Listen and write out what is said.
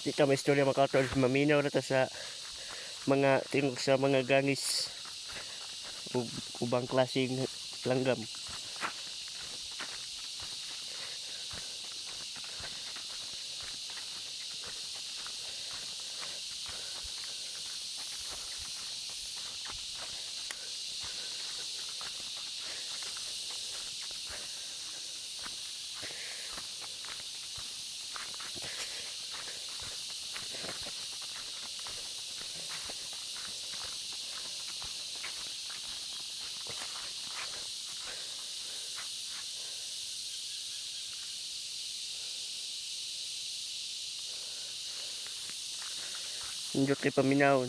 Di ta may istorya, mga kautol, maminaw na ta sa mga tingog sa mga gangis ug ubang klaseng langgam. Nindot kay paminawon.